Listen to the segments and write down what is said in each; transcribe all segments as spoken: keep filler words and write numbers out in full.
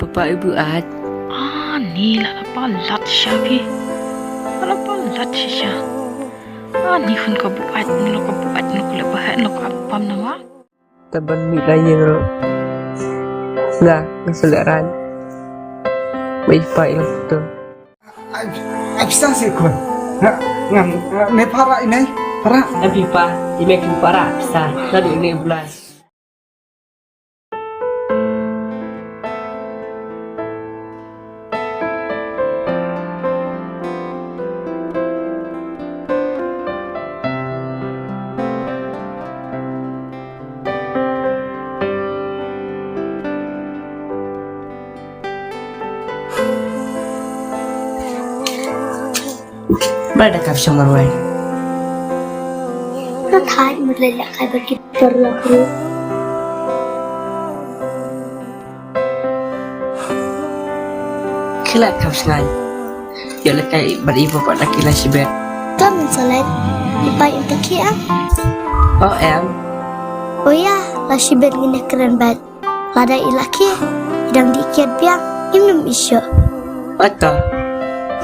Ba ibu at. Ah, ni la la palat sha phi. La la palat shisha. Ah, ni khun ka buat, ni lo ka buat, ni lo ka leh ba, ni lo ka pam na ma. Taban mi la yeng ro. Nga, nga selek ran. Bai pa ilang tu. Ai, ai, pisa si khun. Nga, nga, nga, ne para ini, para. Abi pa, ini kin para, pisa. Lalu ini bulan. Ba da kap shamar wai. Ka thai mut lai la kai ba ki par la kru. Ki la kap sngai. Yo le kai ba i ba pa da ki la shibet. Kam salai. I pa in ta ki am. O em. O ya, la shibet ngin kren bat. Lada i la khie, i dang dih kiad biang, im nym i shoh. Ata.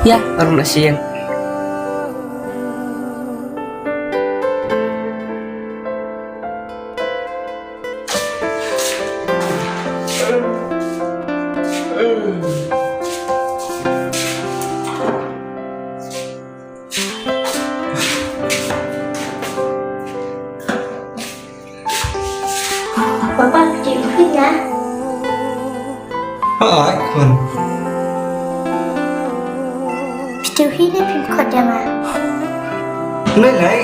Ya, arum la siang. Papa, phi tip hi na? Hai, khun. Phi tip hi ne phim khot ïa nga? Nai nai.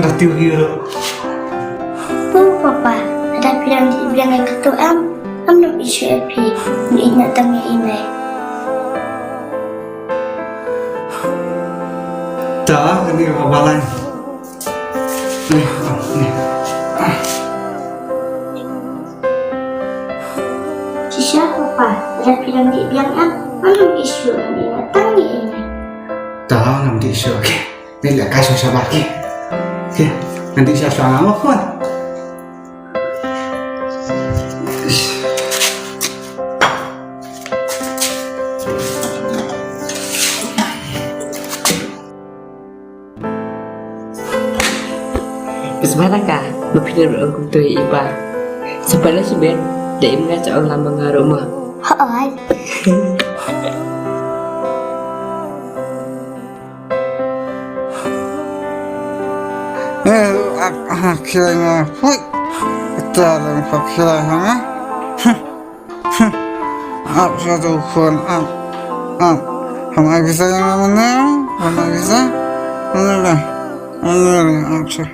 Ada tip hi ruh. Pu papa, ada phi dang dih biang ïa kato em? Am nym issue ïa phi. Nym ïeh tang ïa i nai. Ta, kani ka balang. Shisha papa, lada phi dang dih biang em, ngam issue ngan ïeh tang ïa i nai. Ta, ngam dih shuh, okay. Ni leh kai shuh sha ba, okay. Okay, ngan dih shuh sha nga mo khun. Bes ba la ka, ba phi dang ong kumto ïa i ba. Sa ba la shibit, da im nga sa ong lama nga ruh ma. Hooid. Eh, ak, ah, khie nga, phui. Ta lang pa khie ha nga. Ap sa tu khun, ap, ap. Ham ai bisa yang mana? Ham ai bisa? Mana dah? Mana dah? Ap sa.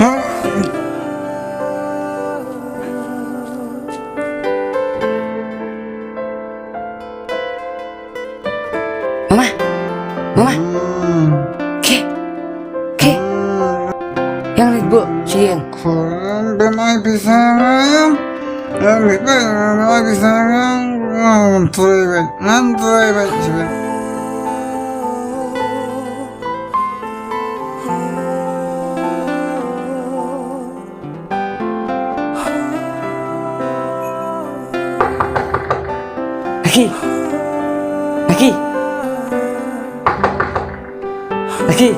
Ha. Mama. Mama. Hmm. Ke. Ke. Hmm. Yang ni bu, siang. Khun, bem ai bisa yang. Em, bem ai bisa yang. Ngam try bet, ngam try bet, sibet. Aki. Aki. Aki.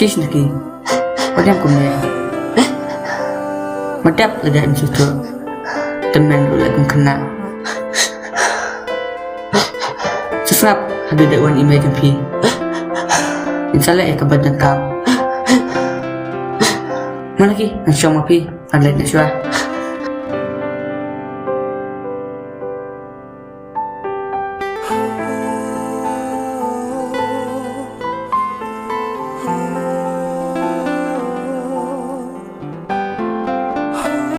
Shish, Naki. Pdiang kumne. Madap lada im sutu. Temen ruh la kum kena. Sesngap hadu da wan email jong phi. Inshallah ya kabar jong kam. Mana ki nang shong ma phi. Kan leit na shwa.